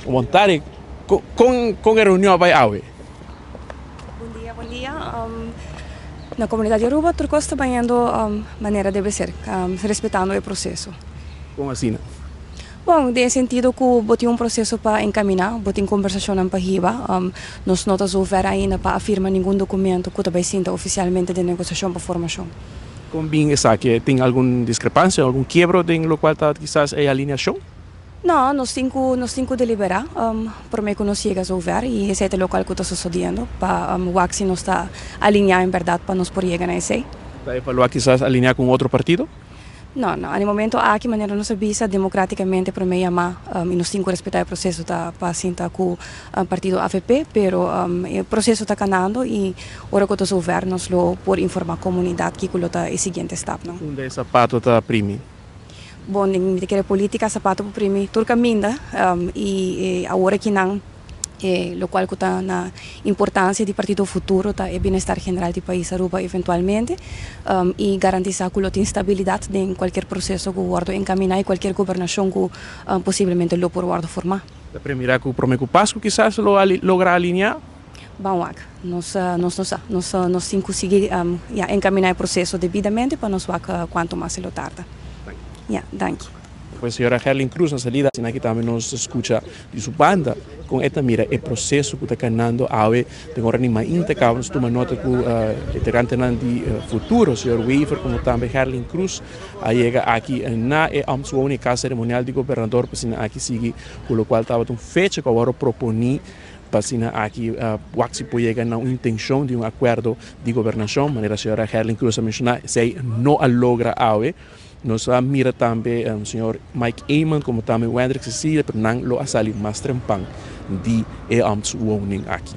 Bon tardi, con con e reunion a bay awe? Bon dia, bon dia. Na comunidad di Aruba tur cos ta bayendo manera debe ser, respetando e proceso. Con asina? Bon, den e sentido cu bo tin un proceso pa encamina, bo tin conversacionnan pa hiba. Nos no ta zover ainda pa afirma ningun documento cu ta bay sinta oficialmente den negociacion pa formacion. Con bin esaki? Tin algun discrepancia, algun kiebro den locual ta kisas e alineacion? No, nos tin cu nos tin cu delibera prome cu nos yega zover y esey ta locual cu ta sosodiendo pa wak si nos ta alinea en berdad pa nos por yega na esey. Ta evalua kisas alinea cu un otro partido? No, no. Na e momento aki manera nos a bisa democraticamente prome yama y nos tin cu respeta e proceso ta pa sinta cu partido avp pero e proceso ta canando y ora cu ta zover nos lo por informa comunidad kico lo ta e siguiente stapnan. Unda e sapato ta primi? Bon, mi ta kere politica sapato por primi tur caminda y awor aki nan e locual cu ta na importancia di Partido Futuro ta e bienestar general di pais Aruba eventualmente y garantisa cu lo tin stabilidad den cualkier proceso cu wordo encamina y cualkier gobernacion cu posiblemente lo por wordo forma. Ta premira cu prome cu Pascu kisas lo logra alinea? Ban wak. Nos nos no sa. Nos nos tin cu sigui ya encamina e proceso debidamente pa nos wak cuanto mas e lo tarda. Ya, danki. Pues señora Gerlin Cruz na salida asina aki tambe nos scucha di su banda con e ta mira e proceso cu ta canando awe den ora di mainta caba nos tuma nota cu integrantenan di Futuro señor Wever como tambe Gerlin Cruz a yega aki na e ambtswoning e casa ceremonial di gobernador pa asina aki sigui cu locual tabata un fecha cu a worde proponi Pa asina aki wak si por yega na un intencion di un acuerdo di gobernacion, manera señora Gerlin Cruz a menciona, esey no a logra awe. Nos a mira tambe señor Mike Eman como tambe Wendrick Cecilia, pero nan lo a sali mas trempan di e ambtswoning aki.